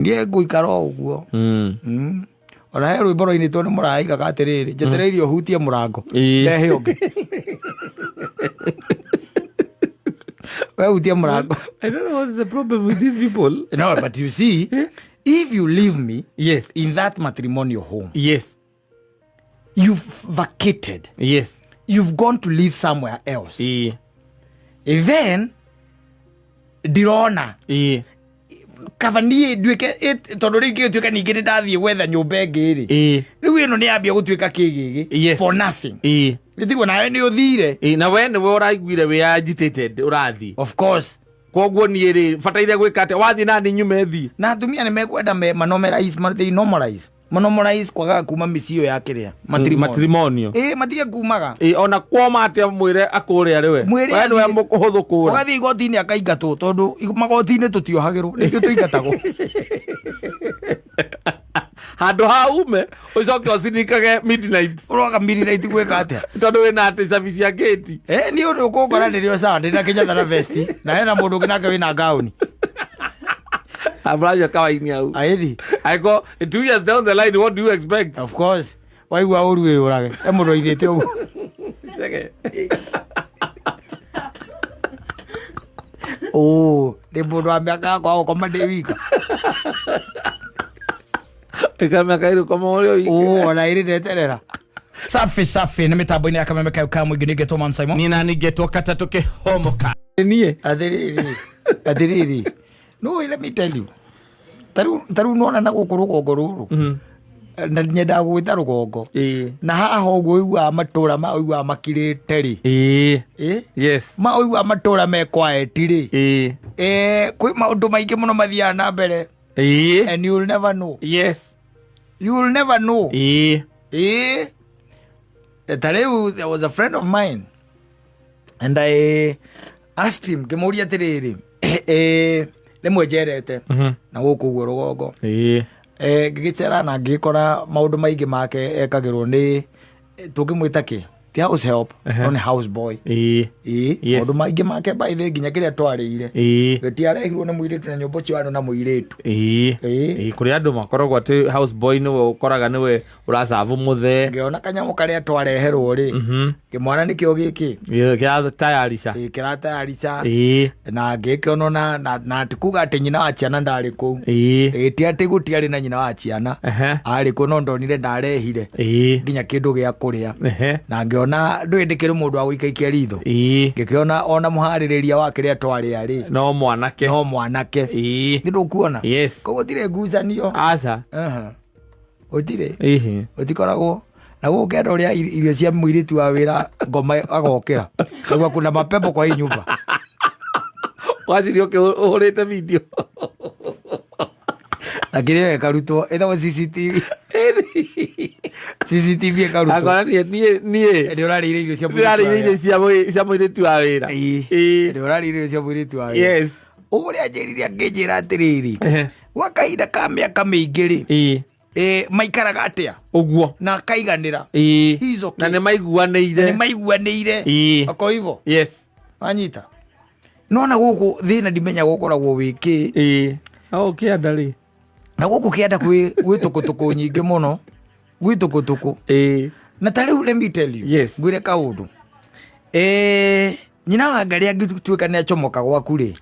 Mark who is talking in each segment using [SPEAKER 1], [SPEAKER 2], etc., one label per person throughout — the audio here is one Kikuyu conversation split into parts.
[SPEAKER 1] Ndiĩ ngũikara o ũguo. Ona he rwĩmbo rwainĩtwo nĩ mũraigaga atĩrĩrĩ, njetereire ũhutie mũrango. Ndehe ũngĩ. We hutie mũrango.
[SPEAKER 2] I don't know what is the problem with these people.
[SPEAKER 1] No, but you see, if you leave me in that matrimonial home, you've vacated. You've gone to live somewhere else. Then ndirona kaba niĩ nduĩke tondũ rĩu gĩgĩtuĩka ningĩ nĩ ndathiĩ gwetha nyũmba ĩngĩ rĩ, rĩu ĩno nĩ yambia gũtuĩka kĩgĩgĩ for nothing. Gĩtigwo nawe nĩ ũthire.
[SPEAKER 2] Na we nĩwe ũraiguire wĩ agitated ũrathiĩ.
[SPEAKER 1] Of course.
[SPEAKER 2] Koguo niĩ rĩ bataire gwĩka atĩa wathiĩ nani nyume thiĩ?
[SPEAKER 1] Na atumia nĩ mekwenda manomalize, they normalize, manomalize kwagaga kuma mĩciĩ ĩyo ya kĩrĩa matrimonial.
[SPEAKER 2] Matrimonio.
[SPEAKER 1] Ĩ matige kumaga.
[SPEAKER 2] Ĩ, ona kwoma atĩa mwĩre akũre arĩ we.
[SPEAKER 1] Mwĩre
[SPEAKER 2] We nĩwe
[SPEAKER 1] athiĩ.
[SPEAKER 2] mũkũhũthũ kũra.
[SPEAKER 1] Ũgathiĩ igoti-inĩ akaingatwo tondũ magoti-inĩ tũtiohagĩrwo nĩkĩo tũingatagwo.
[SPEAKER 2] Handũ ha ume ũcoke ũcinikage midnight.
[SPEAKER 1] Ũroga midnight gwĩka atĩa?
[SPEAKER 2] Tondũ wĩna atĩ cabi cia gate.
[SPEAKER 1] Niĩ ũndũ ũkũngora ndĩrĩ o sawa, ndĩna kĩnyatha na vesti na hena mũndũ ũngĩ nake wĩna gauni.
[SPEAKER 2] Amuranyua kawaini hau.
[SPEAKER 1] Aĩri.
[SPEAKER 2] Aiko 2 years down the line, what do you expect?
[SPEAKER 1] Of course, waigua ũru wĩyũrage. E mũndũ oirĩte ũguo.
[SPEAKER 2] Chege.
[SPEAKER 1] Ũ ndĩ mũndũ wa mĩaka yakwa gũkoma ndĩ wika.
[SPEAKER 2] Ĩka mĩaka ĩrĩ ũkoma ũrĩ wiki.
[SPEAKER 1] Ũ ona ĩrĩ ndeterera. Safi safi nĩ mĩtambo-inĩ ya kameme kayo ka mũingĩ nĩngetwo Man Simon.
[SPEAKER 2] Niĩ nani ngetwo katatũ kĩhomoka. Niĩ.
[SPEAKER 1] Atĩrĩrĩ, atĩrĩrĩ, no let me tell you, tarĩu nona na gũkũ rũgongo rũrũ na nyendaga gũgwĩta rũgongo na haha ũguo ũiguaga matũra ma ũiguaga makirĩte rĩ. Ĩ? Ma ũiguaga matũra me quiet rĩ. Kwĩ maũndũ maingĩ mũno mathiaga na mbere and you will never know. You will never know. Ĩ ta rĩu there was a friend of mine and I asked him, ngĩmũria atĩrĩrĩ, rĩmwe njerete na gũkũ ũguo rũgongo, ngĩgĩcera na ngĩgĩkora maũndũ maingĩ make ekagĩrwo nĩ tũngĩmwĩta kĩ, ti house help no nĩ house boy. Ĩ maũndũ maingĩ make by the way, nginya kĩrĩa twarĩire gĩtiarehirwo nĩ mũirĩtu na nyũmba ũcio warĩ na mũirĩtu. Ĩ.
[SPEAKER 2] Kũrĩ andũ makoragwo atĩ house boy nĩwe ũkoraga nĩwe ũracabu mũthee.
[SPEAKER 1] Ngĩona kanyamũ karĩa twareherwo rĩ, kĩmwana nĩkĩo gĩkĩ.
[SPEAKER 2] Kĩra tayarisha.
[SPEAKER 1] Ĩ, kĩratayarica. Na ngĩkĩona na ti kuga atĩ nyina wa ciana ndarĩ kũu. Ĩ, ti atĩ gũtiarĩ na nyina wa ciana. Arĩ kuo no ndonire ndarehire nginya kĩndũ gĩa kũrĩa. Na ngĩona ndũĩ ndĩkĩrĩ mũndũ wa gũikaikia ritho. Ngĩkĩona ona mũharĩrĩria wa kĩrĩa twarĩa rĩ,
[SPEAKER 2] no mwanake.
[SPEAKER 1] No mwanake. Nĩ ndũkuona?
[SPEAKER 2] Yes.
[SPEAKER 1] Koguo gũtirĩ ngucanio.
[SPEAKER 2] Aca.
[SPEAKER 1] Aha. Gũtirĩ.
[SPEAKER 2] Ihi.
[SPEAKER 1] Gũtikoragwo na gũkũ kenda ũrĩa irio cia mũirĩtu wa wĩra ngoma agokĩra kaigua kuna mapepo kwa hii nyumba.
[SPEAKER 2] Waciria ũhũrĩte video.
[SPEAKER 1] Na kĩrĩa ĩkarutwo ĩtagwo CCTV, CCTV ĩkarutwo.
[SPEAKER 2] Akora niĩ
[SPEAKER 1] nĩ ũrarĩire irio cia mũirĩtu wa
[SPEAKER 2] ndĩrarĩire irio
[SPEAKER 1] wĩra.
[SPEAKER 2] cia mũirĩtu wa wĩra.
[SPEAKER 1] Ĩĩ. Nĩ ũrarĩire irio cia mũirĩtu wa wĩra. Ũrĩa anjĩrire angĩnjĩra atĩrĩrĩ, gwa kahinda ka mĩaka mĩingĩ rĩ, maikaraga atĩa?
[SPEAKER 2] Ũguo.
[SPEAKER 1] Na akaiganĩra. He's okay.
[SPEAKER 2] Na nĩ maiguanĩire.
[SPEAKER 1] Nĩ maiguanĩire. Oko hivyo. Wanyita nona gũkũ thĩna ndimenya gũkoragwo wĩ kĩ.
[SPEAKER 2] Oh, kĩanda rĩ.
[SPEAKER 1] Na gũkũ kĩanda gwĩ tũkũtũkũ nyingĩ mũno, gwĩ tũkũtũkũ. Na ta rĩu let me tell you, ngwĩre kaũndũ, nyina wa ngarĩ angĩtuĩka nĩ acomoka gwaku rĩ,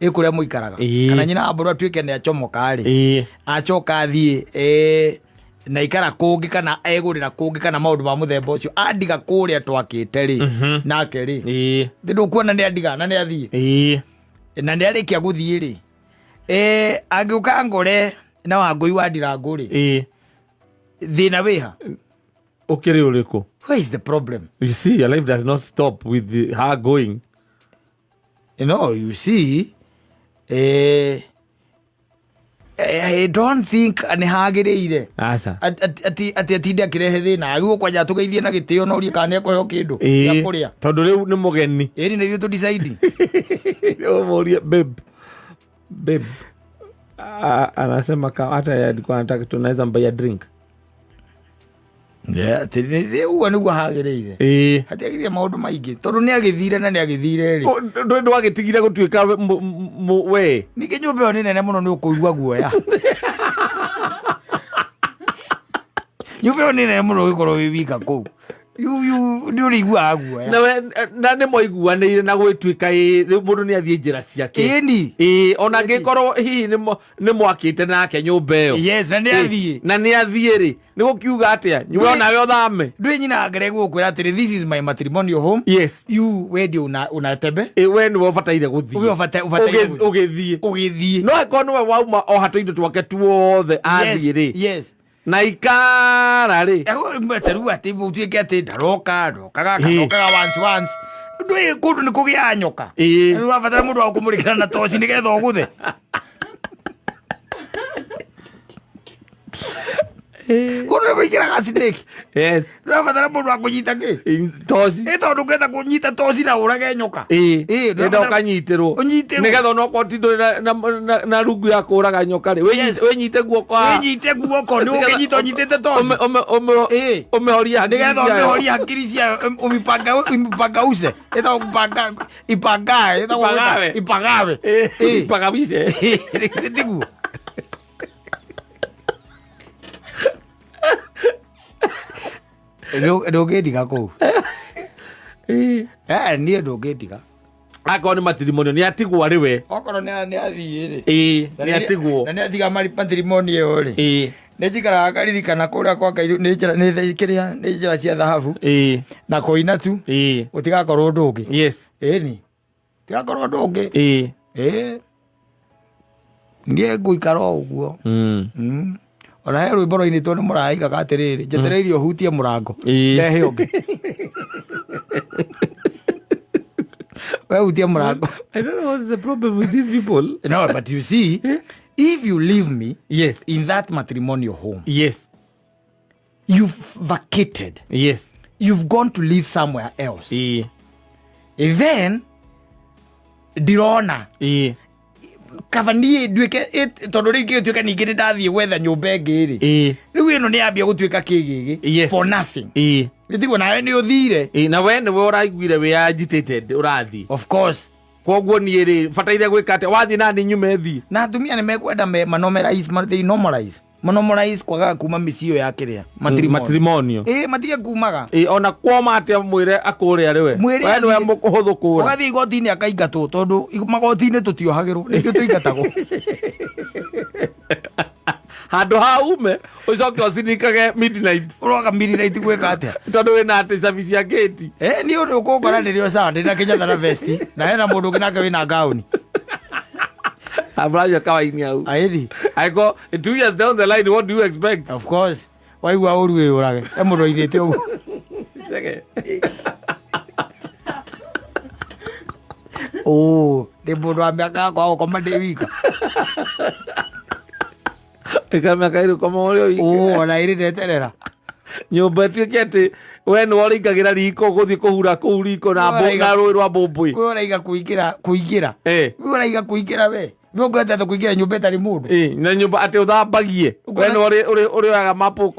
[SPEAKER 1] ĩ kũrĩa mũikaraga, kana nyina wa mbũrũ atuĩke nĩ acomoka rĩ, acoka athiĩ na ikara kũngĩ kana egũrĩra kũngĩ kana maũndũ ma mũthemba ũcio, andiga kũrĩa twakĩte rĩ, nake rĩ, thĩ ndũkuona nĩ andiga na nĩ athiĩ. Na nĩ arĩkia gũthiĩ rĩ, angĩũka ngore na wangũi wa ndirangũ rĩ, thĩna wĩha?
[SPEAKER 2] Ũkĩrĩ ũrĩkũ?
[SPEAKER 1] Where is the problem?
[SPEAKER 2] You see, your life does not stop with her going.
[SPEAKER 1] No, you see, I don't think nĩ hagĩrĩire.
[SPEAKER 2] Aca.
[SPEAKER 1] Atĩ atinde akĩrehe thĩna, agĩrĩirwo kwanja atũgeithie na gĩtĩo na ũrie kana nĩ ekũheo kĩndũ gĩa kũrĩa.
[SPEAKER 2] Tondũ rĩu nĩ mũgeni.
[SPEAKER 1] Ĩni na ithuĩ tũ decide.
[SPEAKER 2] Ũmũrie, babe, babe. Anasema hata yeye alikuwa anataka tunaweza mbaya drink.
[SPEAKER 1] Yeah, atĩ ũguo nĩguo hagĩrĩire.
[SPEAKER 2] Ĩĩ.
[SPEAKER 1] Hatiagĩrĩire maũndũ maingĩ tondũ nĩ agĩthire na nĩ agĩthire rĩ.
[SPEAKER 2] Ndwagĩtigire gũtuĩka we.
[SPEAKER 1] Ningĩ nyũmba ĩyo nĩ nene mũno, nĩ ũkũigua guoya. Nyũmba ĩyo nĩ nene mũno, ũgĩkorwo wĩ wika kũu. Nĩ ũrĩiguaga guoya.
[SPEAKER 2] Na na nĩ mwaiguanĩire na gwĩtuĩka ĩ rĩu mũndũ nĩ athiĩ njĩra ciake.
[SPEAKER 1] Ĩni.
[SPEAKER 2] Ĩĩ, ona angĩkorwo hihi nĩ mwakĩte nake nyũmba ĩyo.
[SPEAKER 1] Yes, na nĩ athiĩ.
[SPEAKER 2] Na nĩ athiĩ rĩ, nĩ gũkiuga atĩa? We onawe ũthame.
[SPEAKER 1] Ndwĩ nyina ngere gũkwĩra atĩrĩ, this is my matrimonial home.
[SPEAKER 2] Yes.
[SPEAKER 1] You wendio una tebe.
[SPEAKER 2] Ĩ, we nĩwe ũbataire gũthiĩ.
[SPEAKER 1] We ũbataire gũthiĩ.
[SPEAKER 2] Ũgĩthiĩ.
[SPEAKER 1] Ũgĩthiĩ.
[SPEAKER 2] No angĩkorwo nĩwe wauma o hatũ indo twake tuothe athiĩ rĩ.
[SPEAKER 1] Yes.
[SPEAKER 2] Na ikara rĩ.
[SPEAKER 1] Ta rĩu atĩ ũtuĩke atĩ ndaroka ndokaga kandokaga once once, ndũĩ kũndũ nĩ kũgĩaga nyoka.
[SPEAKER 2] Ĩĩ.
[SPEAKER 1] Nĩ ũrabatara mũndũ wa kũmũrĩkĩra na toci nĩgetha ũgũthe. Kũndũ nĩ kũingĩraga snake.
[SPEAKER 2] Yes.
[SPEAKER 1] Ũrabatara mũndũ wa kũnyita kĩ?
[SPEAKER 2] Toci.
[SPEAKER 1] Ĩ, tondũ ũngĩenda kũnyita toci na ũrage nyoka.
[SPEAKER 2] Ĩĩ.
[SPEAKER 1] Ĩĩ,
[SPEAKER 2] enda ũkanyitĩrwo.
[SPEAKER 1] Ũnyitĩrwo.
[SPEAKER 2] Nĩgetha onokorwo ti ndũrĩ na rungu ya kũraga nyoka rĩ, wĩnyite guoko haha.
[SPEAKER 1] Wĩnyite guoko, nĩ ũkĩnyita ũnyitĩte toci. Ĩĩ.
[SPEAKER 2] Ũmĩhorie hakiri
[SPEAKER 1] nĩgetha
[SPEAKER 2] ciayo.
[SPEAKER 1] ũmĩhorie hakiri ciayo, ũmipangause, ĩtagwo kupanga ipangae, ĩtagwo
[SPEAKER 2] Ipagawe.
[SPEAKER 1] Ipagawe.
[SPEAKER 2] Ĩĩ,
[SPEAKER 1] Ĩĩ.
[SPEAKER 2] ipagawice.
[SPEAKER 1] Tiguo. Ndũngĩndiga kũu.
[SPEAKER 2] Ĩĩ.
[SPEAKER 1] Eh, niĩ ndũngĩndiga.
[SPEAKER 2] Akorwo nĩ matrimonial nĩ atigwo arĩ we.
[SPEAKER 1] Okorwo nĩ athiĩ rĩ.
[SPEAKER 2] Ĩĩ, nĩ atigwo.
[SPEAKER 1] Na nĩ atiga matrimony ĩyo rĩ,
[SPEAKER 2] Ĩĩ.
[SPEAKER 1] nĩ njikaraga ngaririkana kũrĩa kwa Ngai nĩ njĩra nĩ kĩrĩa nĩ njĩra cia thahabu
[SPEAKER 2] Ĩĩ.
[SPEAKER 1] na kũina tu.
[SPEAKER 2] Ĩĩ.
[SPEAKER 1] Gũtigakorwo ũndũ ũngĩ.
[SPEAKER 2] Yes.
[SPEAKER 1] Ĩni, tigakorwo ũndũ ũngĩ.
[SPEAKER 2] Ĩĩ.
[SPEAKER 1] Ĩĩ, niĩ ngũikara o ũguo. Ona he rwĩmbo rwainĩtwo nĩ mũraigaga atĩrĩrĩ, njetereire ũhutie mũrango.
[SPEAKER 2] Ĩĩ.
[SPEAKER 1] Ndehe ũngĩ, we hutie mũrango.
[SPEAKER 2] I don't know what is the problem with these people.
[SPEAKER 1] No, but you see, if you leave me
[SPEAKER 2] Yes.
[SPEAKER 1] in that matrimonial home,
[SPEAKER 2] Yes.
[SPEAKER 1] you've vacated,
[SPEAKER 2] Yes.
[SPEAKER 1] you've gone to live somewhere else.
[SPEAKER 2] Ĩĩ.
[SPEAKER 1] Then ndirona
[SPEAKER 2] Ĩĩ.
[SPEAKER 1] kaba niĩ nduĩke tondũ rĩu gĩtuĩka ningĩ nĩ ndathiĩ gwetha nyũmba ĩngĩ rĩ,
[SPEAKER 2] Ĩĩ.
[SPEAKER 1] rĩu ĩno nĩ yambia gũtuĩka kĩgĩgĩ
[SPEAKER 2] Yes.
[SPEAKER 1] for nothing.
[SPEAKER 2] Ĩĩ.
[SPEAKER 1] Gĩtigwo nawe nĩ ũthire.
[SPEAKER 2] Ĩĩ, na we nĩwe ũraiguire wĩ agitated ũrathiĩ.
[SPEAKER 1] Of course.
[SPEAKER 2] Koguo niĩ rĩ, bataire gwĩka atĩa? Wathiĩ nani nyume thiĩ?
[SPEAKER 1] Na atumia nĩ mekwenda manormalize, they normalize, manormalize kwagaga kuma mĩciĩ ĩyo ya kĩrĩa matrimony.
[SPEAKER 2] Matrimonial.
[SPEAKER 1] Ĩĩ, matige kumaga.
[SPEAKER 2] Ĩĩ, ona kwoma atĩa mwĩre akũre arĩ we.
[SPEAKER 1] Mwĩre
[SPEAKER 2] We nĩwe
[SPEAKER 1] athiĩ.
[SPEAKER 2] mũhũthũ kũra.
[SPEAKER 1] Ũgathiĩ igoti-inĩ akaingatwo, tondũ magoti-inĩ tũtiohagĩrwo, nĩkĩo tũingatagwo.
[SPEAKER 2] Handũ ha ume ũcoke ũcinikage midnight.
[SPEAKER 1] Ũroga midnight gwĩka atĩa?
[SPEAKER 2] Tondũ wĩna atĩ cabi cia gĩti.
[SPEAKER 1] Eh, niĩ ũndũ ũkũngora ndĩrĩ o sawa, ndĩna kĩnyatha na vesti, na hena mũndũ ũngĩ nake wĩna gauni.
[SPEAKER 2] Amũranyua kawaini hau.
[SPEAKER 1] Aĩri.
[SPEAKER 2] Angĩkorwo 2 years down the line, what do you expect?
[SPEAKER 1] Of course, waigua ũru wĩyũrage, e mũndũ oirĩte ũguo.
[SPEAKER 2] Chege.
[SPEAKER 1] Ũ ndĩ mũndũ wa mĩaka yakwa gũkoma ndĩ wika.
[SPEAKER 2] Ĩka mĩaka ĩrĩ ũkoma ũrĩ o wiki.
[SPEAKER 1] Ũ ona ĩrĩ ndeterera.
[SPEAKER 2] Nyũmba ĩtuĩke atĩ we nĩwe ũrĩingagĩra riko gũthiĩ kũhura kũu riko na na rũĩ rwa mbũmbũĩ.
[SPEAKER 1] Wĩ ũraiga kũingĩra kũingĩra.
[SPEAKER 2] Eh.
[SPEAKER 1] Wĩ ũraiga kũingĩra, we nĩ ũngĩhota kũingĩra nyũmba ĩtarĩ mũndũ?
[SPEAKER 2] Ĩ, na nyũmba atĩ ũthambagie we nĩwe ũrĩoyaga mopu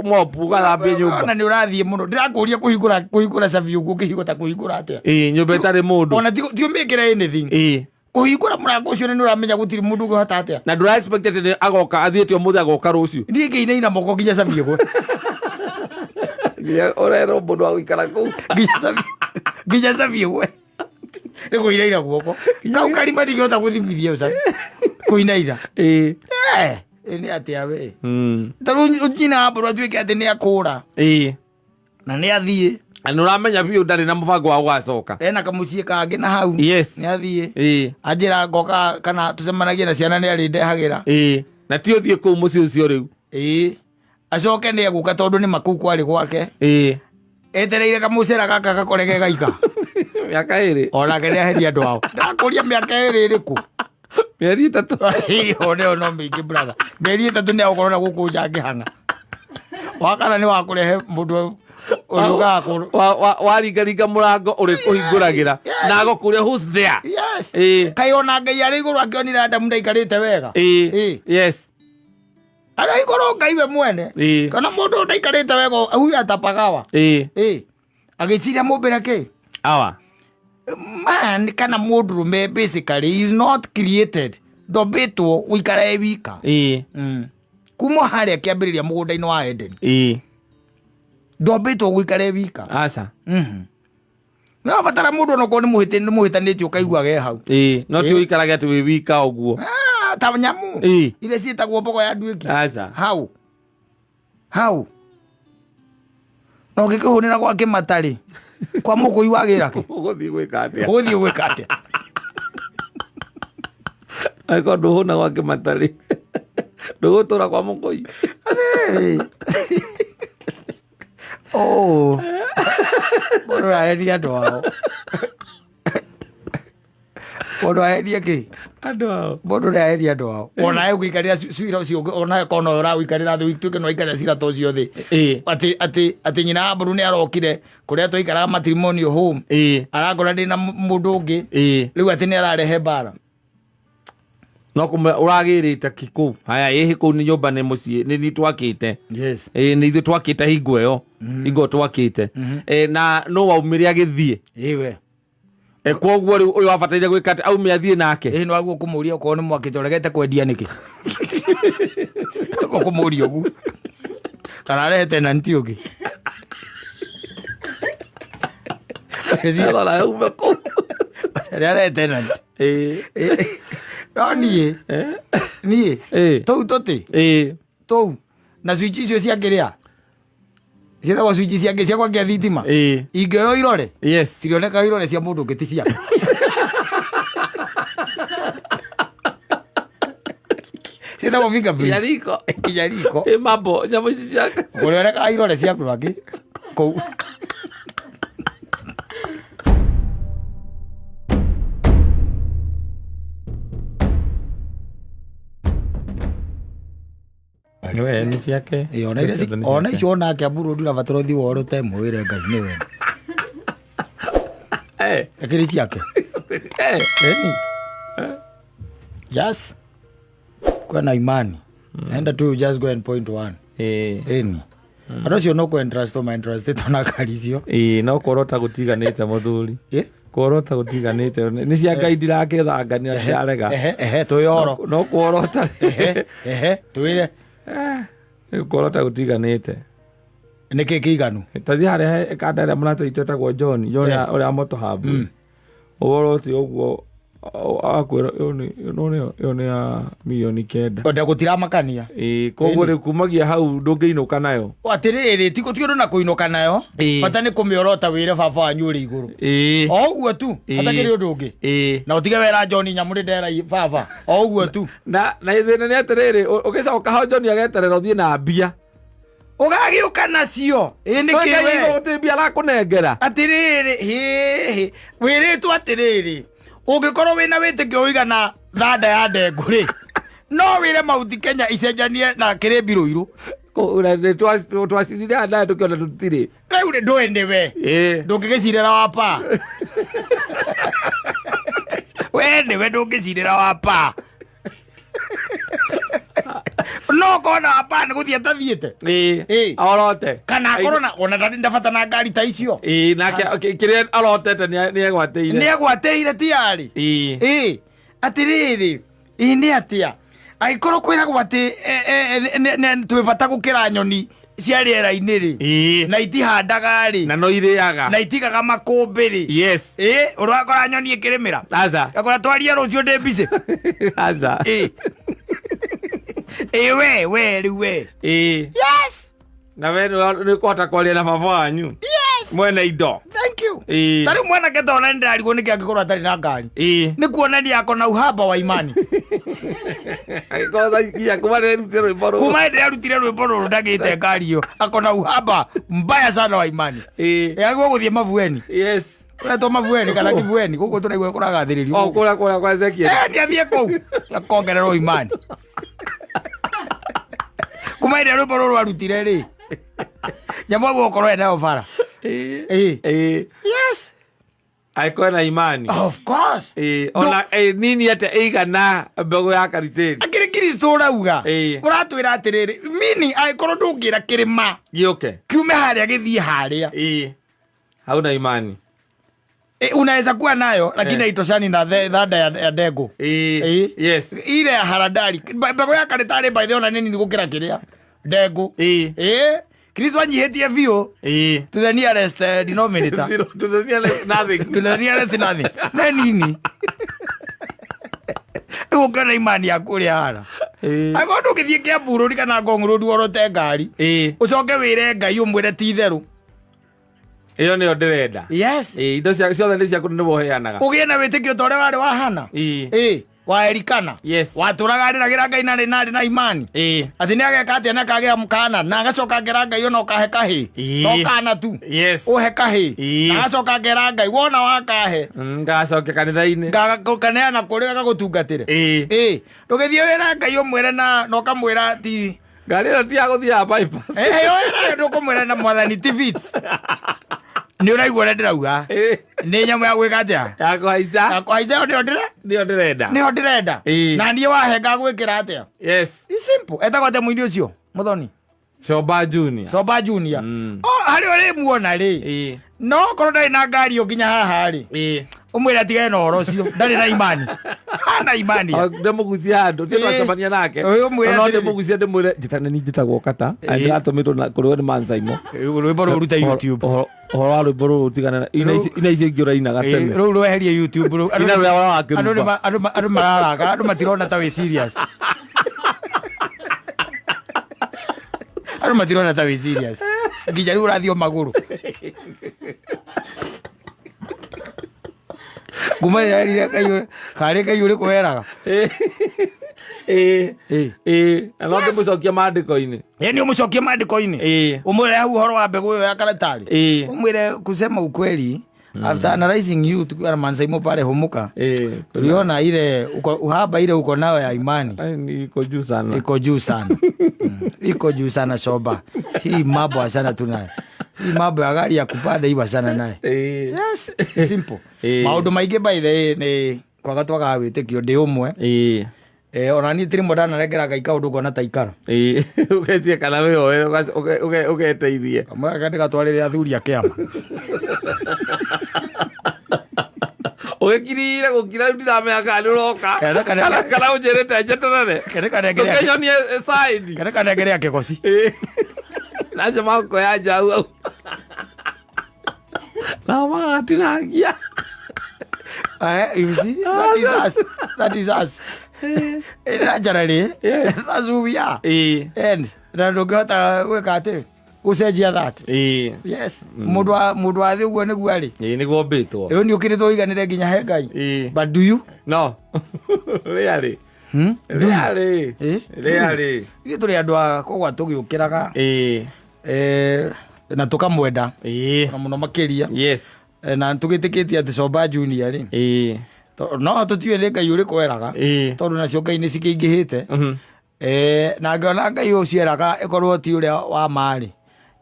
[SPEAKER 2] ũgathambia nyũmba.
[SPEAKER 1] Ona nĩ ũrathiĩ mũno, ndĩrakũria kũhingũra cabi ũguo ũkĩhingũta kũhingũra atĩa?
[SPEAKER 2] Ĩ, nyũmba ĩtarĩ mũndũ.
[SPEAKER 1] Ona ti ũmĩkĩre anything.
[SPEAKER 2] Ĩ.
[SPEAKER 1] Kũhingũra mũrango ũcio nĩ ũramenya gũtirĩ mũndũ ũngĩhota atĩa?
[SPEAKER 2] Na ndũra expect atĩ nĩ agoka athiĩte ũmũthĩ agoka rũciũ.
[SPEAKER 1] Niĩ ngĩinaina moko nginya cabi ĩgwe.
[SPEAKER 2] Nginya ũrerwo mũndũ wa gũikara kũu.
[SPEAKER 1] Nginya cabi ĩgwe nĩ kũinaina guoko kau karima, ndingĩhota gũthimithia cabi kũinaina.
[SPEAKER 2] Ĩ.
[SPEAKER 1] Eh, ĩ nĩ atĩa we? Ta rĩu nyina wa mbũrũ atuĩke atĩ nĩ akũra
[SPEAKER 2] Ĩ.
[SPEAKER 1] na nĩ athiĩ.
[SPEAKER 2] Na nĩ ũramenya biũ ndarĩ na mũbango wa gũgacoka.
[SPEAKER 1] Ena kamũciĩ kangĩ na hau.
[SPEAKER 2] Yes.
[SPEAKER 1] Nĩ athiĩ.
[SPEAKER 2] Ĩ.
[SPEAKER 1] Anjĩra ngoka kana tũcemanagie na ciana nĩ arĩndehagĩra.
[SPEAKER 2] Ĩ, na ti ũthiĩ kũu mũciĩ ũcio rĩu.
[SPEAKER 1] Ĩĩ, acoke nĩ egũka tondũ nĩ makũu kwarĩ gwake.
[SPEAKER 2] Ĩ.
[SPEAKER 1] Etereire kamũcera gaka gakore ge gaika.
[SPEAKER 2] Mĩaka 2.
[SPEAKER 1] Onake nĩ aheria andũ ao, ndakũria mĩaka 2 ĩrĩkũ?
[SPEAKER 2] Mĩeri 3.
[SPEAKER 1] One no mĩingĩ, brother, mĩeri 3 nĩ agũkorwo na gũkũ nja ngĩhang'a wakana nĩ wakũrehe mũndũ ũrĩa ũkaga
[SPEAKER 2] Waringaringa mũrango ũrĩ kũhingũragĩra na agũkũria, "Who's there?"
[SPEAKER 1] Yes.
[SPEAKER 2] Ĩ.
[SPEAKER 1] Kaĩ ona Ngai arĩ igũrũ akĩonire Adamu ndaikarĩte wega.
[SPEAKER 2] Ĩ.
[SPEAKER 1] Ĩ.
[SPEAKER 2] Yes.
[SPEAKER 1] Arĩa igũrũ Ngai we mwene. Kana mũndũ ndaikarĩte wega huyu atapagawa. Ĩĩ. Agĩciria mũmbĩre kĩ?
[SPEAKER 2] Awa.
[SPEAKER 1] Man kana mũndũrũme basically is not created. Ndombĩtwo gũikara e wika. Kuma harĩa kĩambĩrĩria mũgũnda-inĩ wa Eden. Ndombĩtwo gũikara e wika.
[SPEAKER 2] Aca.
[SPEAKER 1] No batara mũndũ onokorwo nĩ mũhĩtĩ nĩ mũhĩtanĩtie ũkaigua ge hau.
[SPEAKER 2] No ti ũikarage atĩ wĩ wika ũguo.
[SPEAKER 1] Ah, ta nyamũ. Iria ciĩtagwo mbogo ya nduĩki.
[SPEAKER 2] Aca.
[SPEAKER 1] Hau. Hau. Na ũngĩkĩhũnĩra gwa kĩmatarĩ kwa mũkũi wa gĩra kĩ?
[SPEAKER 2] Ũgũthiĩ gwĩka atĩa?
[SPEAKER 1] Ũgũthiĩ gwĩka atĩa?
[SPEAKER 2] Angĩkorwo ndũhũna gwa kĩmatarĩ ndũgũtũra kwa mũkũi.
[SPEAKER 1] Atĩrĩrĩ. Oh. Mũndũ araheria andũ ao. Mũndũ aherie kĩ?
[SPEAKER 2] Andũ ao.
[SPEAKER 1] Mũndũ nĩ aheria andũ ao. Onawe ũngĩikarĩra cira ũcio onawe kona ũyũ ũrawĩikarĩra thĩ ũtuĩke nĩ waikarĩra cira ta ũcio thĩ. Atĩ atĩ atĩ nyina wa mbũrũ nĩ arokire kũrĩa twaikaraga matrimonial home. Arakora ndĩ na mũndũ ũngĩ. Rĩu atĩ nĩ ararehe mbara.
[SPEAKER 2] No kũmwe ũragĩrĩte ki kũu. Haya ĩhĩ kũu nĩ nyũmba nĩ mũciĩ nĩ ni twakĩte.
[SPEAKER 1] Yes.
[SPEAKER 2] Ĩĩ nĩ ithuĩ twakĩte hingo ĩyo. Hingo ĩyo twakĩte. Na no waumire agĩthiĩ.
[SPEAKER 1] Ĩwe.
[SPEAKER 2] Koguo rĩu ũyũ wabataire gwĩka atĩ aume athiĩ nake.
[SPEAKER 1] Ĩĩ no aguo kũmũria okorwo nĩ mwakĩte ũregete kwendia nĩkĩ? Kũmũria ũguo. Kana arehe tenant ũngĩ.
[SPEAKER 2] Rora aume kũu.
[SPEAKER 1] Arehe tenant. No niĩ niĩ tũu tũtĩ tũu na switch icio cia kĩrĩa ciĩtagwo switch cia cia gwakia thitima ingĩoywo irore
[SPEAKER 2] Yes.
[SPEAKER 1] cirioneka irore cia mũndũ ũngĩ ti ciake. Ciĩtagwo fingerprints.
[SPEAKER 2] Kinya riko.
[SPEAKER 1] Kinya riko.
[SPEAKER 2] Ĩ mambo nyamũ ici cia
[SPEAKER 1] Kũrioneka irore cia andũ angĩ kũu.
[SPEAKER 2] Nĩwe nĩ ciake.
[SPEAKER 1] Ĩ, ona iria
[SPEAKER 2] Ciothe nĩ
[SPEAKER 1] ona
[SPEAKER 2] ciake.
[SPEAKER 1] icio onake amburu ndirabatara ũthiĩ woro ta ĩmwe wĩre Ngai nĩwe. Akĩrĩ ciake. Ĩni. Yes. Kuwa na imani. Enda tu just go and point one. Ĩni. Andũ acio no kũ entrust ma entrust na ngari icio.
[SPEAKER 2] Ĩĩ no kuorota gũtiganĩte mũthuri.
[SPEAKER 1] Ĩ?
[SPEAKER 2] Kuorota gũtiganĩte. Nĩ cia Ngai ndirakĩthangania ndirarega.
[SPEAKER 1] Ehe, ehe, twĩyoro.
[SPEAKER 2] No kuorota.
[SPEAKER 1] Ehe, ehe, twĩre.
[SPEAKER 2] Kuorota gũtiganĩte.
[SPEAKER 1] Nĩkĩ kĩiganu?
[SPEAKER 2] Tathiĩ harĩa he kanda ĩrĩa mũrata witũ etagwo John, John ũrĩa moto hub. Ũhoro ti ũguo akwĩra ĩyo nĩ ĩyo nĩ ya mirioni 9.
[SPEAKER 1] Onda gũtiramakania.
[SPEAKER 2] Ĩĩ koguo rĩu kumagia hau ndũngĩinũka nayo.
[SPEAKER 1] Atĩrĩrĩ ti ũndũ na kũinũka nayo. Bata nĩ kũmĩorota wĩre baba wanyu ũrĩ igũrũ. O ũguo tu hatakĩrĩ ũndũ ũngĩ. Na ũtige wera John nyamũ nĩ ndera baba. O ũguo tu.
[SPEAKER 2] Na na thĩna nĩ atĩrĩrĩ ũgĩcoka ho John ageterera ũthiĩ na mbia.
[SPEAKER 1] Ũgagĩũka nacio. Ĩ nĩ kĩ we?
[SPEAKER 2] Gũtirĩ mbia arakũnengera.
[SPEAKER 1] Atĩrĩrĩ hĩhĩ wĩrĩtwo atĩrĩrĩ ũngĩkorwo wĩna wĩtĩkio ũigana thanda ya ndengũ rĩ no wĩre Mount Kenya icenjanie na kĩrĩmbi rũirũ.
[SPEAKER 2] Twacirire nayo tũkĩona tũtirĩ.
[SPEAKER 1] Rĩu rĩ ndũĩ nĩwe. Ndũngĩgĩcirĩra wa pa. We nĩwe ndũngĩcirĩra wa pa. No kona wa pa nĩ gũthiĩ atathiĩte.
[SPEAKER 2] Orote.
[SPEAKER 1] Kana akorwo na ona ndarĩ ndabata na ngari ta icio.
[SPEAKER 2] Nake kĩrĩa arotete nĩ egwatĩire.
[SPEAKER 1] Nĩ egwatĩire tiarĩ. Atĩrĩrĩ ĩ nĩ atĩa angĩkorwo kwĩragwo atĩ twĩ bata gũkĩra nyoni cia rĩera-inĩ rĩ na itihandaga rĩ
[SPEAKER 2] na no irĩaga
[SPEAKER 1] na itigaga makũmbĩ rĩ.
[SPEAKER 2] Yes.
[SPEAKER 1] Ũrakora nyoni ĩkĩrĩmĩra.
[SPEAKER 2] Aca.
[SPEAKER 1] Gakora twarie rũciũ ndĩ busy.
[SPEAKER 2] Aca.
[SPEAKER 1] Ĩ we we rĩu we. Yes.
[SPEAKER 2] Na we nĩ ũkũhota kwaria na baba wanyu.
[SPEAKER 1] Yes.
[SPEAKER 2] Mwene indo.
[SPEAKER 1] Thank you. Ta rĩu mwanake ta ona nĩndĩrarigwo nĩkĩ angĩkorwo atarĩ na ngari. Nĩ kuonania ako na uhaba wa imani.
[SPEAKER 2] Angĩkorwo thaa ici kuma rĩrĩa arutire rwĩmbo rũrũ.
[SPEAKER 1] Kuma hĩndĩ arutire rwĩmbo rũrũ ndagĩte ngari ĩyo. Ako na uhaba mbaya sana wa imani. Agwo gũthiĩ mabueni.
[SPEAKER 2] Yes.
[SPEAKER 1] Ũretwo mabueni kana kibueni gũkũ tũraigua kũragathĩrĩrio.
[SPEAKER 2] O kũrĩa kũrĩa kwa Ezekiel.
[SPEAKER 1] Nĩ athiĩ kũu. Akongererwo imani. Kuma hĩndĩ rwĩmbo rũrũ arutire rĩ. Nyamũ aguo gũkorwo enayo bara. Yes.
[SPEAKER 2] Angĩkorwo ena imani.
[SPEAKER 1] Of course.
[SPEAKER 2] Ona nini atĩa ĩigana mbegũ ya karitĩri.
[SPEAKER 1] Akĩrĩ ngiri Kristo ũrauga.
[SPEAKER 2] Ĩĩ.
[SPEAKER 1] Ũratwĩra atĩrĩrĩ, meaning angĩkorwo ndũngĩra kĩrĩma
[SPEAKER 2] Gĩũke.
[SPEAKER 1] kiume harĩa gĩthiĩ harĩa.
[SPEAKER 2] Ĩĩ. Hauna imani.
[SPEAKER 1] E, unaweza kuwa nayo lakini haitoshani na thanda ya ndengũ.
[SPEAKER 2] Ĩĩ.
[SPEAKER 1] Ĩĩ.
[SPEAKER 2] Yes.
[SPEAKER 1] Ile ya haradali mbegũ ya karetarĩ by the way ona nĩ nini gũkĩra kĩrĩa ndengũ.
[SPEAKER 2] Ĩĩ.
[SPEAKER 1] Ĩĩ. Kristo anyihĩtie biũ
[SPEAKER 2] Ĩĩ.
[SPEAKER 1] to the nearest denominator.
[SPEAKER 2] Zero to the nearest nothing.
[SPEAKER 1] To the nearest nothing. Nĩ nini. Rĩu ũngĩona imani yaku ũrĩa hana.
[SPEAKER 2] Ĩĩ.
[SPEAKER 1] Angĩkorwo ndũngĩthiĩ Kiambu Road kana Ngong Road worote ngari,
[SPEAKER 2] Ĩĩ.
[SPEAKER 1] ũcoke wĩre Ngai ũmwĩre ti itherũ.
[SPEAKER 2] Ĩyo nĩyo ndĩrenda.
[SPEAKER 1] Yes.
[SPEAKER 2] Ĩĩ, indo ciothe nĩ ciaku nĩwe ũheanaga.
[SPEAKER 1] Ũgĩe na wĩtĩkio ta ũrĩa warĩ wa Hana.
[SPEAKER 2] Ĩĩ.
[SPEAKER 1] Ĩĩ, wa Elikana.
[SPEAKER 2] Yes.
[SPEAKER 1] Watũraga arĩragĩra Ngai na arĩ na imani.
[SPEAKER 2] Ĩĩ.
[SPEAKER 1] Atĩ nĩ ageka atĩa na akagĩa kana na agacoka akera Ngai ona ũkahe kahĩ.
[SPEAKER 2] Ĩĩ.
[SPEAKER 1] No kana tu.
[SPEAKER 2] Yes.
[SPEAKER 1] Ũhe kahĩ.
[SPEAKER 2] Ĩĩ.
[SPEAKER 1] Na agacoka akera Ngai wona wakahe.
[SPEAKER 2] Ngacokia kanitha-inĩ.
[SPEAKER 1] Ngakaneana kũrĩ agagũtungatĩre.
[SPEAKER 2] Ĩĩ.
[SPEAKER 1] Ĩĩ. Ndũgĩthiĩ wĩra Ngai ũmwĩre na ũkamwĩra ti
[SPEAKER 2] Ngari ĩno ti ya gũthiaga bypass.
[SPEAKER 1] Ndũkũmwĩra na mwathani ti fits. Nĩ ũraigua ũrĩa ndĩrauga.
[SPEAKER 2] Ĩĩ.
[SPEAKER 1] Nĩ nyamũ ya gwĩka atĩa?
[SPEAKER 2] Ya kũhaica.
[SPEAKER 1] Ya kũhaica ĩyo nĩyo ndĩre
[SPEAKER 2] Nĩyo ndĩrenda.
[SPEAKER 1] nĩyo ndĩrenda.
[SPEAKER 2] Ĩĩ.
[SPEAKER 1] Na niĩ wahe ngagwĩkĩra atĩa?
[SPEAKER 2] Yes.
[SPEAKER 1] It's simple. Etagwo atĩa mũini ũcio? Mũthoni.
[SPEAKER 2] Coba Junior.
[SPEAKER 1] Coba Junior. O harĩa ũrĩmuona rĩ.
[SPEAKER 2] Ĩĩ.
[SPEAKER 1] No okorwo ndarĩ na ngari ĩyo nginya haha rĩ.
[SPEAKER 2] Ĩĩ.
[SPEAKER 1] Ũmwĩre atigane na ũhoro ũcio. Ndarĩ na imani. Hana imani.
[SPEAKER 2] Ndĩmũgucie handũ
[SPEAKER 1] Ĩĩ.
[SPEAKER 2] twacemania nake.
[SPEAKER 1] Ũyũ ũmwĩre
[SPEAKER 2] No
[SPEAKER 1] atĩrĩrĩ.
[SPEAKER 2] ndĩmũgucie ndĩmwĩre njĩtane ni njĩtagwo kata.
[SPEAKER 1] Ĩĩ.
[SPEAKER 2] Ndĩratũmĩtwo na kũrĩ we nĩ Mansaimo.
[SPEAKER 1] Rwĩmbo rũu rute YouTube.
[SPEAKER 2] Ũhoro wa rwĩmbo rũrũ tigana na ina icio ingĩ ũrainaga
[SPEAKER 1] Ĩĩ,
[SPEAKER 2] tene.
[SPEAKER 1] rũu rweherie YouTube rũu.
[SPEAKER 2] Ina rũrĩa wa
[SPEAKER 1] Andũ
[SPEAKER 2] kĩrumba.
[SPEAKER 1] andũ mararaka, andũ matirona ta wĩ serious. Andũ matirona ta wĩ serious. Nginya rĩu ũrathiĩ o magũrũ. Nguma yerire Ngai karĩ Ngai ũrĩkũ weraga.
[SPEAKER 2] Ĩĩ.
[SPEAKER 1] Ĩĩ.
[SPEAKER 2] Ĩĩ. Na no ndĩmũcokie maandĩko-inĩ.
[SPEAKER 1] Ĩĩ nĩ ũmũcokie maandĩko-inĩ.
[SPEAKER 2] Ĩĩ.
[SPEAKER 1] Ũmwĩre hau ũhoro wa mbegũ ĩyo ya karatarĩ.
[SPEAKER 2] Ĩĩ.
[SPEAKER 1] Ũmwĩre kusema ukweli after analyzing you tukiwa na Mansaimo pale Humuka
[SPEAKER 2] Ĩĩ.
[SPEAKER 1] tuliona ile uko, uhaba ile uko nayo ya imani
[SPEAKER 2] Ai, ni iko juu sana.
[SPEAKER 1] iko juu sana. Iko juu sana soba. Hii mambo asana tunayo. Hii mambo ya gari ya kupanda hii wasana naye.
[SPEAKER 2] Ĩĩ.
[SPEAKER 1] Yes, simple.
[SPEAKER 2] Ĩĩ.
[SPEAKER 1] Maũndũ maingĩ by the way nĩ kwaga twagaga wĩtĩkio ndĩ ũmwe.
[SPEAKER 2] Ĩĩ.
[SPEAKER 1] Ona niĩ tirĩ ndanaregera Ngai kaũndũ ngona ta ikara.
[SPEAKER 2] Ĩĩ. Ũgetie kana wĩyoe ũgeteithie.
[SPEAKER 1] Kamwe gaka ndĩgatwarĩre athuri a kĩama.
[SPEAKER 2] Ũgĩkirire gũkira rĩu ndiramenya kana nĩ ũroka. Kana ũnjĩrĩte njeterere.
[SPEAKER 1] Kene kanengere
[SPEAKER 2] Tũkĩnyonie side.
[SPEAKER 1] kene kanengere kĩgoci.
[SPEAKER 2] Ĩĩ. Nacio makoya njau hau. Nao magatinangia.
[SPEAKER 1] You see, that is us. That is us. Naturally, that's who we are.
[SPEAKER 2] Ĩĩ.
[SPEAKER 1] And na ndũngĩhota gwĩka atĩ gũcenjia that.
[SPEAKER 2] Ĩĩ.
[SPEAKER 1] Yes. Mũndũ wa mũndũ wa thĩ ũguo nĩguo arĩ.
[SPEAKER 2] Ĩĩ nĩguo mbĩtwo.
[SPEAKER 1] Ĩyo nĩ ũkĩrĩtwo ũiganĩre nginya he Ngai.
[SPEAKER 2] Ĩĩ.
[SPEAKER 1] But do you?
[SPEAKER 2] No. Rĩarĩ.
[SPEAKER 1] Hmm?
[SPEAKER 2] Rĩarĩ.
[SPEAKER 1] Ĩĩ.
[SPEAKER 2] Rĩarĩ.
[SPEAKER 1] Ithuĩ tũrĩ andũ a kũgwa tũgĩũkĩraga
[SPEAKER 2] Ĩĩ.
[SPEAKER 1] Na tũkamwenda
[SPEAKER 2] Ĩĩ.
[SPEAKER 1] na mũno makĩria.
[SPEAKER 2] Yes.
[SPEAKER 1] Na tũgĩtĩkĩtie atĩ Coba Junior rĩ.
[SPEAKER 2] Ĩĩ.
[SPEAKER 1] No tũtiũĩ nĩ Ngai ũrĩkũ eraga.
[SPEAKER 2] Ĩĩ.
[SPEAKER 1] Tondũ nacio Ngai nĩ cikĩingĩhĩte.
[SPEAKER 2] Mhm.
[SPEAKER 1] Na ngĩona Ngai ũcio eraga ĩkorwo ti ũrĩa wa ma rĩ.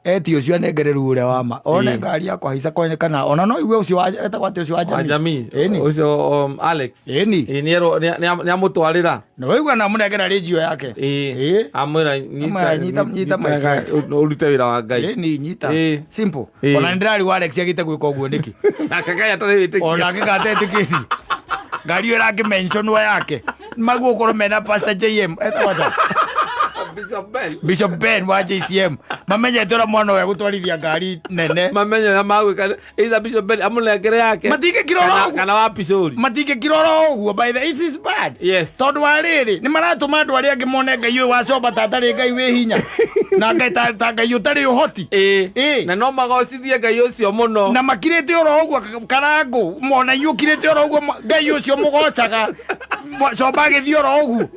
[SPEAKER 1] Eti ũcio anengereru ũrĩa wa ma. One ngari ya kũhaica kwene kana ona no igue ũcio etagwo atĩ ũcio wa
[SPEAKER 2] Wa
[SPEAKER 1] jamii.
[SPEAKER 2] jamii.
[SPEAKER 1] Ĩni.
[SPEAKER 2] Ũcio Alex.
[SPEAKER 1] Ĩni.
[SPEAKER 2] Ĩĩ nĩerwo nĩamũtwarĩra.
[SPEAKER 1] Na waigua na amũnengera rĩnjio yake.
[SPEAKER 2] Ĩĩ.
[SPEAKER 1] Ĩĩ.
[SPEAKER 2] Amwĩra
[SPEAKER 1] Amwĩra, nyita my friend.
[SPEAKER 2] ũrute wĩra wa Ngai.
[SPEAKER 1] Ĩni nyita.
[SPEAKER 2] Ĩĩ.
[SPEAKER 1] Simple.
[SPEAKER 2] Ĩĩ.
[SPEAKER 1] Ona nĩndĩrarigwo Alex agĩte gwĩka ũguo nĩkĩ.
[SPEAKER 2] Nake Ngai atarĩ wĩtĩkio.
[SPEAKER 1] Ona angĩgatetĩkĩci. Ngari ĩyo ĩrakĩmentionwo yake. Maguo ũkorwo mena Pastor JM. Etagwo atĩa?
[SPEAKER 2] Bishop Ben.
[SPEAKER 1] Bishop Ben wa JCM. Mamenyete ũrĩa mwana ũyũ egũtwarithia ngari nene.
[SPEAKER 2] Mamenye na magwĩka either Bishop Ben amũnengere yake.
[SPEAKER 1] Matingĩkira oro
[SPEAKER 2] Kana
[SPEAKER 1] ũguo.
[SPEAKER 2] kana wa Picori.
[SPEAKER 1] Matingĩkira oro ũguo by the this is bad.
[SPEAKER 2] Yes.
[SPEAKER 1] Tondũ wa rĩrĩ nĩ maratũma andũ arĩa angĩ mone Ngai ũyũ wa coba ta atarĩ Ngai wĩ hinya. Na Ngai ta Ngai ũtarĩ ũhoti.
[SPEAKER 2] Ĩĩ.
[SPEAKER 1] Ĩĩ.
[SPEAKER 2] Na no magocithie Ngai ũcio mũno.
[SPEAKER 1] Na makirĩte oro ũguo karangũ mona inyuĩ ũkirĩte oro ũguo Ngai ũcio mũgocaga coba agĩthiĩ oro ũguo.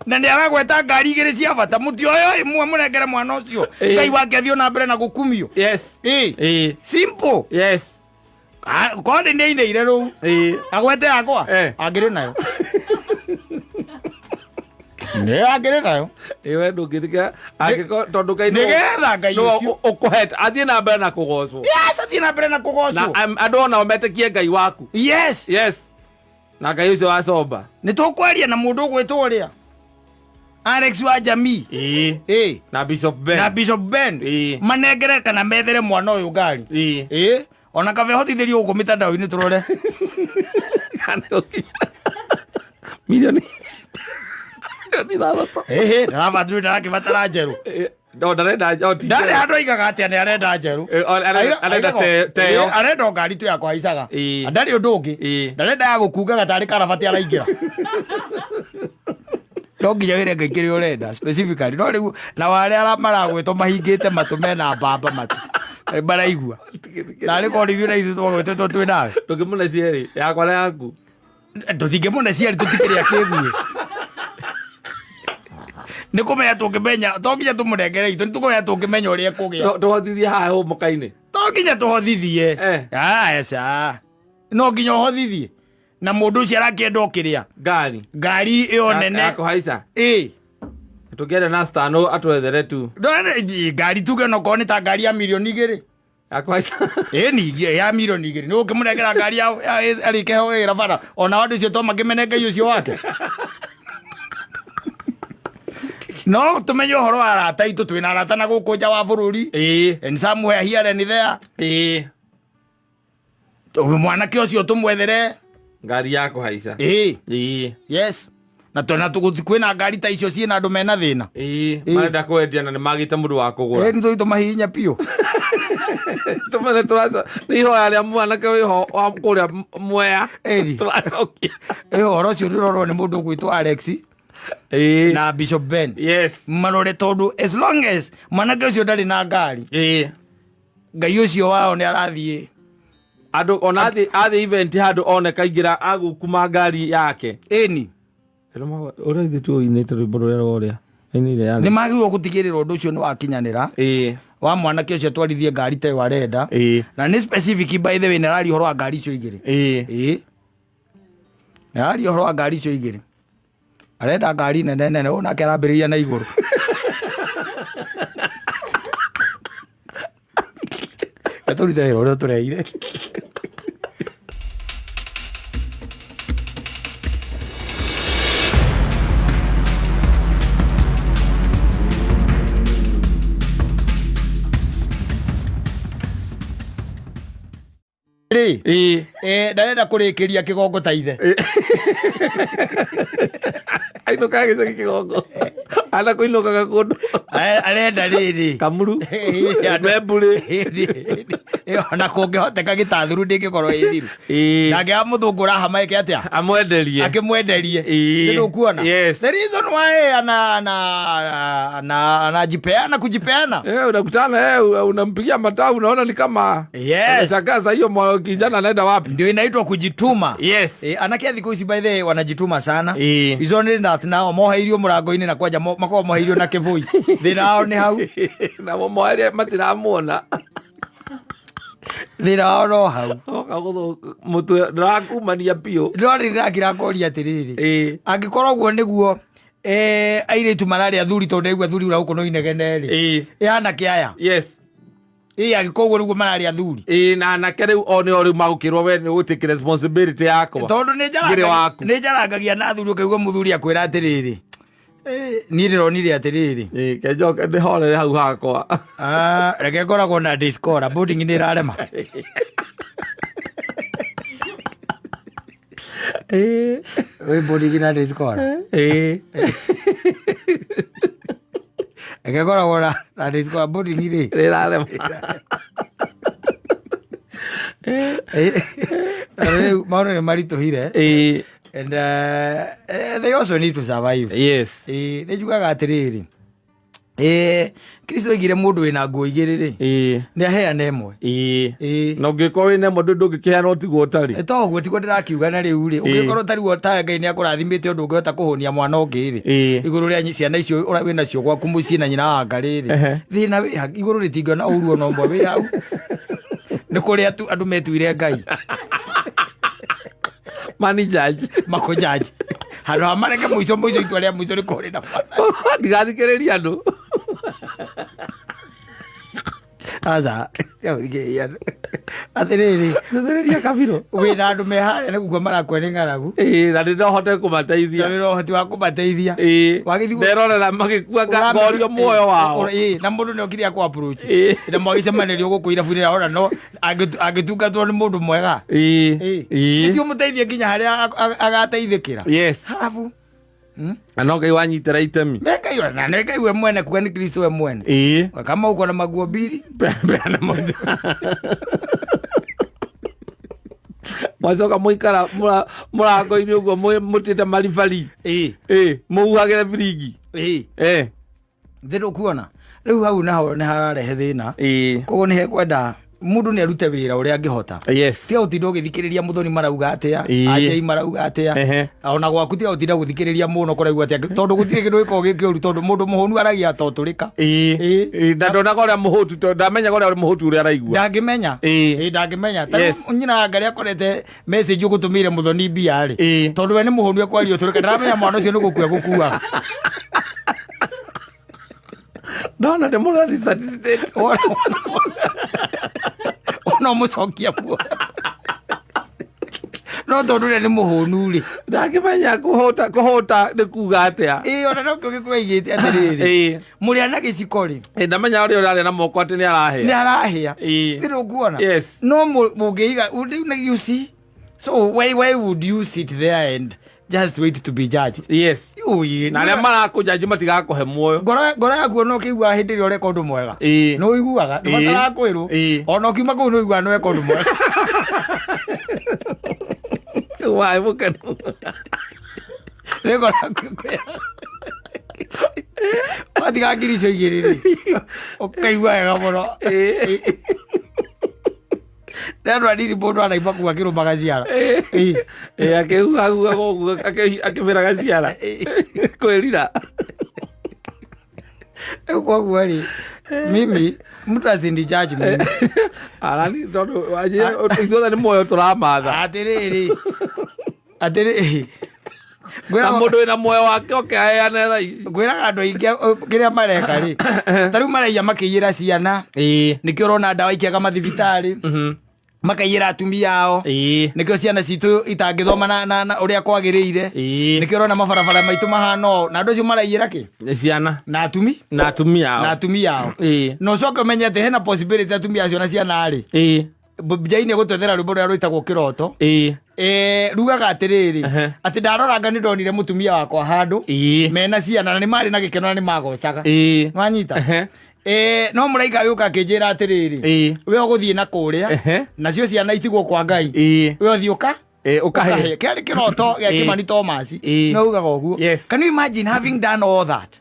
[SPEAKER 1] Na nĩ aragweta ngari igĩrĩ cia bata mũtioyo ĩmwe mũnengere mwana ũcio
[SPEAKER 2] Ĩĩ.
[SPEAKER 1] Ngai wake athiĩ na mbere na gũkumio.
[SPEAKER 2] Yes.
[SPEAKER 1] Ĩĩ.
[SPEAKER 2] Ĩĩ.
[SPEAKER 1] Simple.
[SPEAKER 2] Yes.
[SPEAKER 1] Korwo nĩ nĩainĩire rũu
[SPEAKER 2] Ĩĩ.
[SPEAKER 1] agwete yakwa angĩrĩ nayo. Nĩ angĩrĩ nayo.
[SPEAKER 2] Ĩĩ we ndũngĩtĩkĩra angĩkorwo tondũ Ngai
[SPEAKER 1] Nĩgetha Ngai
[SPEAKER 2] nĩwe
[SPEAKER 1] ũcio
[SPEAKER 2] ũkũhete athiĩ na mbere na kũgocwo.
[SPEAKER 1] Yes, athiĩ na mbere na kũgocwo.
[SPEAKER 2] Na andũ onao metĩkie Ngai waku.
[SPEAKER 1] Yes.
[SPEAKER 2] Yes. Na Ngai ũcio wa coba.
[SPEAKER 1] Nĩ tũkwaria na mũndũ ũgwĩtwo ũrĩa. Alex wa jamii
[SPEAKER 2] Ĩĩ.
[SPEAKER 1] ĩ
[SPEAKER 2] Na Bishop Ben.
[SPEAKER 1] Na Bishop Ben.
[SPEAKER 2] Ĩĩ.
[SPEAKER 1] Manengere kana methere mwana ũyũ ngari.
[SPEAKER 2] Ĩĩ.
[SPEAKER 1] Ĩ ona kabe hotithĩrio gũkũ mĩtandao-inĩ tũrore.
[SPEAKER 2] Kana ũkinya milioni 6.
[SPEAKER 1] Ĩhĩ ndarabatire, ndarakĩbatara njerũ.
[SPEAKER 2] Eh, no ndarenda o ti
[SPEAKER 1] ndarĩ
[SPEAKER 2] njerũ.
[SPEAKER 1] handũ aigaga atĩ nĩ arenda njerũ.
[SPEAKER 2] Eh, arenda teyo.
[SPEAKER 1] Ĩ, arenda o ngari tu ya kũhaicaga.
[SPEAKER 2] Ĩ.
[SPEAKER 1] Ndarĩ ũndũ ũngĩ.
[SPEAKER 2] Ĩ.
[SPEAKER 1] Ndarenda ya gũkungaga tarĩ karabati araingĩra. No nginya wĩre Ngai kĩrĩa ũrenda specifically. No rĩu na arĩa maragwĩtwo mahingĩte matũ mena mbamba matũ. Eh, maraigua narĩ korwo ithuĩ na ithuĩ twagwĩtĩtwo twĩ nawe.
[SPEAKER 2] Ndũngĩmũne cierĩ, yakwa na yaku.
[SPEAKER 1] Tũtingĩmũne ciarĩ, tũtikĩrĩa kĩguĩ nĩ kũmenya tũngĩmenya, to nginya tũmũnengere itũ, nĩ tũkũmenya, tũngĩmenya ũrĩa ekũgĩa.
[SPEAKER 2] Tũhotithie haha hũmũka-inĩ.
[SPEAKER 1] To nginya tũhothithie.
[SPEAKER 2] Eh.
[SPEAKER 1] Aca, no nginya ũhothithie na mũndũ ũcio arakĩenda o kĩrĩa
[SPEAKER 2] ngari
[SPEAKER 1] ngari ĩyo nene
[SPEAKER 2] ya kũhaica.
[SPEAKER 1] Ĩ.
[SPEAKER 2] Tũngĩenda na stano atwethere tu.
[SPEAKER 1] Ngari tuge nokorwo nĩ ta ngari ya milioni 2.
[SPEAKER 2] Ya kũhaica.
[SPEAKER 1] Ĩ ningĩ ya milioni 2 nĩ ũkĩmũnengera ngari ya arĩkeho wĩra bara, ona andũ ũcio to makĩmene Ngai ũcio wake. No tũmenye ũhoro wa arata aitũ, twĩna arata na gũkũ nja wa bũrũri and somewhere here and there. Mwanake ũcio tũmwethere
[SPEAKER 2] ngari ya kũhaica.
[SPEAKER 1] Ĩ. Yes, na tona kwĩna ngari ta icio ciĩna andũ mena thĩna.
[SPEAKER 2] Ĩĩ, marenda kwendia na nĩ magĩte mũndũ wa kũgũra.
[SPEAKER 1] Ĩ, nĩ tũmahihinya biũ.
[SPEAKER 2] Tũmene tũraco nĩ ihoya rĩa mwanake wĩho wa kũrĩa Mwea.
[SPEAKER 1] Ĩni.
[SPEAKER 2] Tũracokia.
[SPEAKER 1] Ĩ, ũhoro ũcio nĩ ũrorwo nĩ mũndũ ũgwĩtwo Alex na Bishop Ben. Marore, tondũ as long as mwanake ũcio ndarĩ na ngari, Ngai ũcio wao nĩ arathiĩ.
[SPEAKER 2] Andũ ona athiĩ event handũ one kaingĩra agũkuma ngari yake.
[SPEAKER 1] Ĩni.
[SPEAKER 2] Ũrĩa ithuĩ tuinĩte rwĩmbo rũrĩa rũrĩa ainire yarĩ
[SPEAKER 1] Nĩ magĩrĩirwo gũtigĩrĩra ũndũ ũcio nĩ wakinyanĩra wa mwanake ũcio atwarithie ngari ta ĩyo arenda. Na nĩ specific, by the way, nĩ araria ũhoro wa ngari icio igĩrĩ. Ĩĩ, nĩ araria ũhoro wa ngari icio igĩrĩ, arenda ngari nene nene, ũyũ nake arambĩrĩria na igũrũ. Reke tũrute wĩra ũrĩa tũreire. Rĩ ndarenda kũrĩkĩria kĩgongo ta ithe.
[SPEAKER 2] Ainũkaga gĩcagi kĩgongo ana kũinũkaga kũndũ.
[SPEAKER 1] Arenda rĩrĩ
[SPEAKER 2] Kamuru Membũrĩ.
[SPEAKER 1] Ona kũngĩhoteka gĩtathuru ndĩngĩkorwo ĩ thiru. Nake mũthũngũ ũrahama ĩke atĩa?
[SPEAKER 2] Amwenderie.
[SPEAKER 1] Akĩmwenderie.
[SPEAKER 2] Ĩĩ.
[SPEAKER 1] Nĩ ũkuona
[SPEAKER 2] Yes.
[SPEAKER 1] the reason why ana ana ana anajipeana kujipeana.
[SPEAKER 2] Eh, unakutana unampigia matau, unaona ni kama unashangaa saa hiyo kijana anaenda wapi?
[SPEAKER 1] Ndio inaitwa kujituma.
[SPEAKER 2] Yes.
[SPEAKER 1] Anake a thikũ ici, by the way, wanajituma sana.
[SPEAKER 2] Ĩĩ.
[SPEAKER 1] Ico nĩ that nao moheirio mũrango-inĩ na kwanja makoragwo moheirio na kĩbũi, thĩna wao nĩ hau.
[SPEAKER 2] Namo moerie matiramuona.
[SPEAKER 1] Thĩna wao no hau.
[SPEAKER 2] Oka gũthũ mũtwe ndũrakumania biũ.
[SPEAKER 1] No rĩ ndĩrakĩrakoria atĩrĩrĩ, angĩkorwo ũguo nĩguo airĩtu mararĩ athuri, tondũ ndaigua athuri ũra gũkũ no inegene rĩ, ĩ anake aya? Ĩ, angĩkorwo ũguo nĩguo mararĩ athuri.
[SPEAKER 2] Ĩĩ, na anake rĩu o nĩo rĩu magũkĩrwo we nĩ ũgũtĩke responsibility yakwa.
[SPEAKER 1] Tondũ nĩ
[SPEAKER 2] Ngĩrĩ waku.
[SPEAKER 1] nĩ njarangagia na athuri, ũkaigua mũthuri akwĩra atĩrĩrĩ, "Niĩ ndĩronire atĩrĩrĩ."
[SPEAKER 2] Ĩĩ, kenjoke ndĩhorere hau hakwa.
[SPEAKER 1] Ah, reke ngoragwo na discora boarding nĩ ĩrarema. Wĩ boarding na discora.
[SPEAKER 2] Ĩĩ.
[SPEAKER 1] Reke ngoragwo na discora boarding rĩ.
[SPEAKER 2] Ĩrarema.
[SPEAKER 1] Rĩu maũndũ nĩ maritũhire and they also need to survive. Ĩĩ, nĩ njugaga atĩrĩrĩ, Kristo oigire mũndũ wĩna nguo igĩrĩ rĩ, nĩ aheane ĩmwe.
[SPEAKER 2] Ĩĩ. Na ũngĩkorwo wĩna ĩmwe ndũngĩkĩheana tiguo ũtarĩ.
[SPEAKER 1] To ũguo tiguo ndĩrakiuga, na rĩu rĩ, ũngĩkorwo ũtarĩ ta Ngai nĩ akũrathimĩte ũndũ ũngĩhota kũhũnia mwana ũngĩ rĩ, igũrũ rĩa ciana icio wĩnacio gwaku mũciĩ na nyina wa nga rĩrĩ, thĩna wĩ ha? Igũrũ rĩtingĩona ũru ona ũmwe wĩ hau, nĩ kũrĩa tu andũ metuire Ngai.
[SPEAKER 2] Mani judge.
[SPEAKER 1] Makũjaji handũ ha mareke mũico mũico, itua rĩa mũico nĩ kũrĩ na
[SPEAKER 2] Ndigathikĩrĩria andũ.
[SPEAKER 1] Aca. Atĩrĩrĩ,
[SPEAKER 2] Thĩrĩria kabirũ.
[SPEAKER 1] Wĩna andũ me harĩa nĩ gũkua marakua nĩ ng'aragu.
[SPEAKER 2] Ĩĩ, na nĩ no hote kũmateithia.
[SPEAKER 1] Na wĩna ũhoti wa kũmateithia.
[SPEAKER 2] Ĩĩ.
[SPEAKER 1] Wagĩthiĩ
[SPEAKER 2] Nderorera magĩkua ngorio muoyo wao.
[SPEAKER 1] Ĩĩ, na mũndũ nĩ okire akũ approach.
[SPEAKER 2] Ĩĩ.
[SPEAKER 1] Na mwagĩcemanĩrio gũkũ irabu-inĩ arona no angĩtungatwo nĩ mũndũ mwega.
[SPEAKER 2] Ĩĩ.
[SPEAKER 1] Ĩĩ.
[SPEAKER 2] Ĩĩ.
[SPEAKER 1] Ũthiĩ ũmũteithie nginya harĩa agateithĩkĩra.
[SPEAKER 2] Yes.
[SPEAKER 1] Halafu
[SPEAKER 2] Na no Ngai wanyitĩra itemi.
[SPEAKER 1] Nĩ Ngai we- na nĩ Ngai we mwene kuga nĩ Kristo we mwene.
[SPEAKER 2] Ĩĩ.
[SPEAKER 1] Kama uko na maguo mbili.
[SPEAKER 2] Peana moja. Mwacoka mũikara mũrango-inĩ ũguo mũtĩte maribari.
[SPEAKER 1] Ĩĩ.
[SPEAKER 2] Ĩĩ, mũhuhagĩre biringi.
[SPEAKER 1] Ĩĩ.
[SPEAKER 2] Eh.
[SPEAKER 1] Thĩ ndũkuona rĩu hau naho nĩ hararehe thĩna.
[SPEAKER 2] Ĩĩ.
[SPEAKER 1] Koguo nĩ hekwenda mũndũ nĩ arute wĩra ũrĩa angĩhota.
[SPEAKER 2] Yes.
[SPEAKER 1] Tiga gũtinda ũgĩthikĩrĩria mũthoni marauga atĩa,
[SPEAKER 2] Ĩĩ.
[SPEAKER 1] anjei marauga atĩa. Ona gwaku tiga gũtinda gũthikĩrĩria mũno kũraigua atĩa, tondũ gũtirĩ kĩndũ gĩkoragwo gĩ kĩũru, tondũ mũndũ mũhũnu aragia totũrĩka.
[SPEAKER 2] Ĩĩ.
[SPEAKER 1] Ĩĩ.
[SPEAKER 2] Ĩĩ, na ndonaga ũrĩa mũhũtu tondũ ndamenyaga ũrĩa mũhũtu ũrĩa araigua.
[SPEAKER 1] Ndangĩmenya.
[SPEAKER 2] Ĩĩ.
[SPEAKER 1] Ĩĩ, ndangĩmenya. Ta
[SPEAKER 2] Yes.
[SPEAKER 1] rĩu nyina wa Ngarĩ akorete message ũgũtũmĩire mũthoni mbia rĩ,
[SPEAKER 2] Ĩĩ.
[SPEAKER 1] tondũ we nĩ mũhũnu ekwaria ũtũrĩka, ndaramenya mwana ũcio nĩ gũkua gũkuaga.
[SPEAKER 2] Ndona nĩ mũrathi certificate.
[SPEAKER 1] Ona ũmũcokia muoyo, no tondũ ũrĩa nĩ mũhũnu rĩ,
[SPEAKER 2] Ndangĩmenya kũhũta kũhũta nĩ kuga atĩa.
[SPEAKER 1] Ĩĩ, ona no kĩo gĩkũyũ aigĩte atĩrĩrĩ,
[SPEAKER 2] Ĩĩ.
[SPEAKER 1] mũrĩa na gĩciko rĩ,
[SPEAKER 2] Ĩĩ, ndamenya ũrĩa ũrarĩa na moko atĩ nĩ
[SPEAKER 1] nĩ
[SPEAKER 2] arahĩa.
[SPEAKER 1] arahĩa.
[SPEAKER 2] Ĩĩ.
[SPEAKER 1] Thĩ ndũkuona?
[SPEAKER 2] Yes.
[SPEAKER 1] No mũngĩiga you see, so why would you sit there and just wait to be judged?
[SPEAKER 2] Yes.
[SPEAKER 1] You,
[SPEAKER 2] Na arĩa marakũnjanji matigakũhe muoyo.
[SPEAKER 1] Ngoro yaku ona ũkĩiguaga hĩndĩ ĩrĩa ũreka ũndũ mwega,
[SPEAKER 2] Ĩĩ.
[SPEAKER 1] nĩ ũiguaga ndũbataraga kwĩrwo.
[SPEAKER 2] Ĩĩ.
[SPEAKER 1] Ona ũkiuma kũu nĩ ũiguaga nĩ weka ũndũ mwega.
[SPEAKER 2] Waĩ mũkenu.
[SPEAKER 1] Nĩ ngoro yaku ĩkwĩra watiga ngiri icio igĩrĩ rĩ, ũkaigua wega mũno. Nĩ andũ anini mũndũ anaimba kuu akĩrũmaga ciara. Ĩĩ.
[SPEAKER 2] Ĩĩ, akĩhuhahuhaga ũguo akĩbĩraga ciara kwĩrira.
[SPEAKER 1] Rĩu koguo rĩ, mimi mtu asinijaji mimi.
[SPEAKER 2] Arani tondũ wanjĩra ithuothe nĩ muoyo tũramatha.
[SPEAKER 1] Atĩrĩrĩ, atĩrĩrĩ,
[SPEAKER 2] Na mũndũ wĩna muoyo wake oke aheane thaa ici.
[SPEAKER 1] Ngwĩraga andũ aingĩ kĩrĩa mareka rĩ, ta rĩu maraiya makĩiyĩra ciana.
[SPEAKER 2] Ĩĩ.
[SPEAKER 1] Nĩkĩo ũrona ndawa ikĩaga mathibitarĩ, makaiyĩra atumia ao.
[SPEAKER 2] Ĩĩ.
[SPEAKER 1] Nĩkĩo ciana citũ itangĩthoma na ũrĩa kwagĩrĩire.
[SPEAKER 2] Ĩĩ.
[SPEAKER 1] Nĩkĩo ũrona mabarabara maitũ mahana ũũ, na andũ acio maraiyĩra kĩ?
[SPEAKER 2] Nĩ ciana.
[SPEAKER 1] Na atumi
[SPEAKER 2] Na atumia
[SPEAKER 1] na
[SPEAKER 2] ao.
[SPEAKER 1] Atumia ao.
[SPEAKER 2] Ĩĩ.
[SPEAKER 1] Na ũcoke ũmenye atĩ hena possibility atumia acio na ciana rĩ,
[SPEAKER 2] Ĩĩ.
[SPEAKER 1] Jai nĩ gũtwethera rwĩmbo rũrĩa rwĩtagwo Kĩroto.
[SPEAKER 2] Ĩĩ.
[SPEAKER 1] Rugaga atĩrĩrĩ, atĩ ndaroranga nĩ ndonire mũtumia wakwa handũ mena ciana na nĩ marĩ na gĩkeno na nĩ magocaga.
[SPEAKER 2] Ĩĩ.
[SPEAKER 1] Wanyita? No mũraika agĩũka akĩnjĩra atĩrĩrĩ, we ũgũthiĩ na kũrĩa, nacio ciana itigwo kwa Ngai. We ũthiĩ ũka
[SPEAKER 2] Ĩĩ, ũkahe.
[SPEAKER 1] Ũkahe. Kĩarĩ kĩroto gĩa Kimani Thomas. No ugaga ũguo.
[SPEAKER 2] Yes.
[SPEAKER 1] Can you imagine having done all that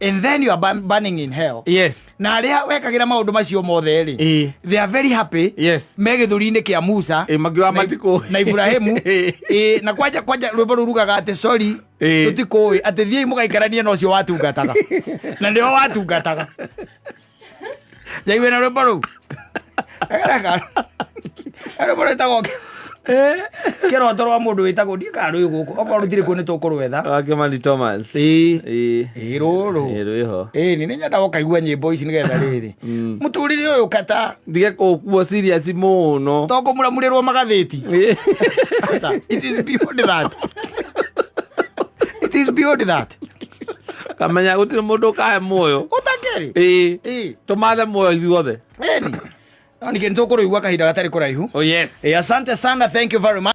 [SPEAKER 1] and then you are burning in hell?
[SPEAKER 2] Yes.
[SPEAKER 1] Na arĩa wekagĩra maũndũ macio mothe rĩ, they are very happy me gĩthũri-inĩ kĩa Musa
[SPEAKER 2] Ĩĩ, makiuga matikũĩ.
[SPEAKER 1] na Ibrahimu.
[SPEAKER 2] Ĩĩ.
[SPEAKER 1] Ĩĩ, na kwanja kwanja rwĩmbo rũu rugaga atĩ sorry, tũtikũĩ, atĩ thiĩi mũgaikaranie na ũcio watungataga, na nĩo watungataga. Njaigue na rwĩmbo rũu. Reka rwĩmbo rwĩtagwo Kĩroto rwa mũndũ wĩtagwo, ndiĩ kana rwĩ gũkũ, okorwo rũtirĩ kuo nĩ tũkũrwetha.
[SPEAKER 2] Wa Kimani Thomas.
[SPEAKER 1] Ĩĩ.
[SPEAKER 2] Ĩĩ.
[SPEAKER 1] Ĩĩ, rũrũ.
[SPEAKER 2] Ĩĩ, rwĩho.
[SPEAKER 1] Ĩĩ, nĩ nyendaga ũkaigua nyĩmbo ici nĩgetha rĩrĩ mũtũrĩre ũyũ kata
[SPEAKER 2] Ndige kũkuo serious mũno.
[SPEAKER 1] To kũmuramurĩrwo magathĩti.
[SPEAKER 2] Ĩĩ.
[SPEAKER 1] Aca, it is beyond that, it is beyond that.
[SPEAKER 2] Kamenya gũtirĩ mũndũ ũkahe muoyo.
[SPEAKER 1] Ũtakĩrĩ.
[SPEAKER 2] Ĩĩ.
[SPEAKER 1] Ĩĩ.
[SPEAKER 2] Tũmathe muoyo ithuothe.
[SPEAKER 1] Ĩni no ningĩ nĩ tũkũrũigua kahinda gatarĩ kũraihu.
[SPEAKER 2] Oh yes.
[SPEAKER 1] Asante sana, thank you very much.